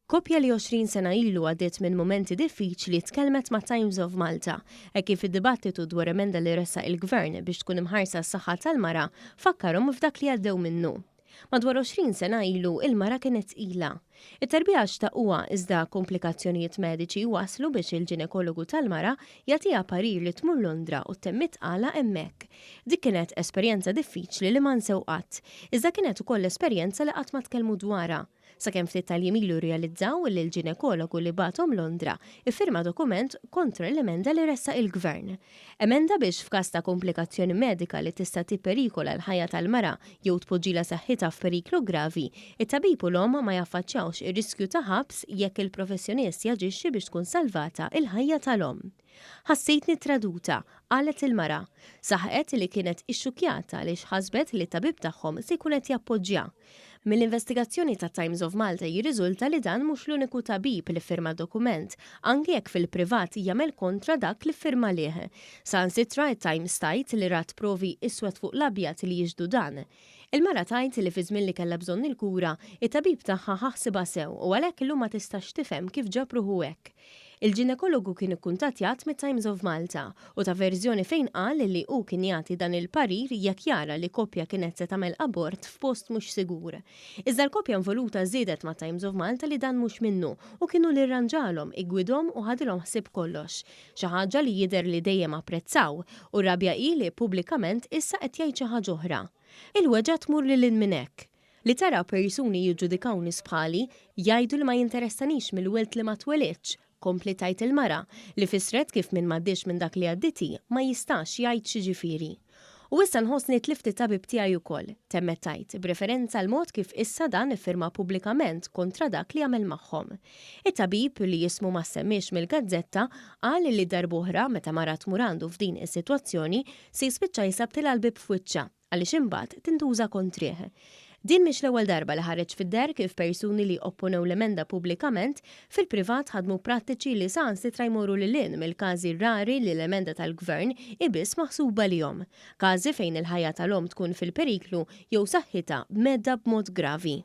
Koppja li 20 sena ilu għaddiet minn mumenti diffiċli tkellmet ma' Times of Malta, hekk kif id-dibattitu dwar emenda li ressaq il-Gvern biex tkun imħarsa s-saħħa tal-mara fakkarhom f'dak li għaddew minnu. Madwar 20 sena ilu il-mara kienet tqila. It-tarbija xtaquha iżda komplikazzjonijiet mediċi waslu biex il-ġinekologu tal-mara jagħtiha parir li tmur Londra u ttemm it-tqala hemmhekk. Dik kienet esperjenza diffiċli li ma nsew qatt. Iżda kienet ukoll esperjenza li qatt ma tkellmu dwarha. Sakemm ftit tal-jiem ilu rrealizzaw li l-ġinekologu li bagħathom Londra iffirma dokument kontra l-emenda li ressaq il-Gvern. Emenda biex f'każ ta' komplikazzjoni medika li tista' tipperikola l-ħajja tal-mara jew tpoġġilha saħħitha f'periklu gravi, it-tabib u l-omm ma jaffaċċjawx ir-riskju ta' ħabs jekk il-professjonist jaġixxi biex tkun salvata l-ħajja tal-omm. Ħassejtni traduta, qalet il-mara. Saħqet li kienet ixxukkjata għaliex ħasbet li t-tabib tagħhom se jkun qed jappoġġja. Mill-investigazzjoni ta' Times of Malta jirriżulta li dan mhux l-uniku tabib li ffirma dokument, anke jekk fil-privat jagħmel kontra dak li ffirma għalih. Saħansitra it-Times tgħid li rat provi iswed fuq l-abjad li jixhdu dan. Il-mara tgħid li fi żmien li kellha bżonn il-kura, it-tabib tagħha ħa ħsiebha sew u għalhekk illum ma tistax tifhem kif ġab ruħu hekk. Il-ġinekologu kien ikkuntattjat mit-Times of Malta u ta verżjoni fejn qal li hu kien jagħti dan il-parir jekk jara li koppja kienet se tagħmel abort f'post mhux sigur. Iżda l-koppja involuta żiedet mat-Times of Malta li dan mhux minnu u kien hu li rranġalhom, iggwidhom u ħadilhom ħsieb kollox. Xi ħaġa li jidher li dejjem apprezzaw u r-rabja hi li pubblikament issa qed jgħid xi ħaġa oħra. Il-weġgħa tmur lil hinn minn hekk. Li tara persuni jiġġudikaw nies bħali, jgħidu li ma jinteressanix mill-wild li ma twelidx, kompliet tgħid il-mara, li fissret kif min m'għaddiex minn dak li għaddiet hi ma jistax jgħid x'jiġifieri. U issa nħossni tlift it-tabib tiegħi ukoll, temmet tgħid, b'referenza għall-mod kif issa dan iffirma pubblikament kontra dak li għamel magħhom. It-tabib, li ismu ma ssemmiex mill-gazzetta, qal li darb'oħra meta mara tmur għandu f'din is-sitwazzjoni se jispiċċa jsabtilha l-bieb f'wiċċha. għaliex imbagħad tintuża kontrih. Din mhix l-ewwel darba li ħareġ fid-deher kif persuni li opponew l-emenda pubblikament, fil-privat ħadmu prattiċi li saħansitra jmorru lil hinn mill-każi rari li l-emenda tal-Gvern hi biss maħsuba għalihom. Każi fejn il-ħajja tal-omm tkun fil-periklu jew saħħitha mhedda b'mod gravi.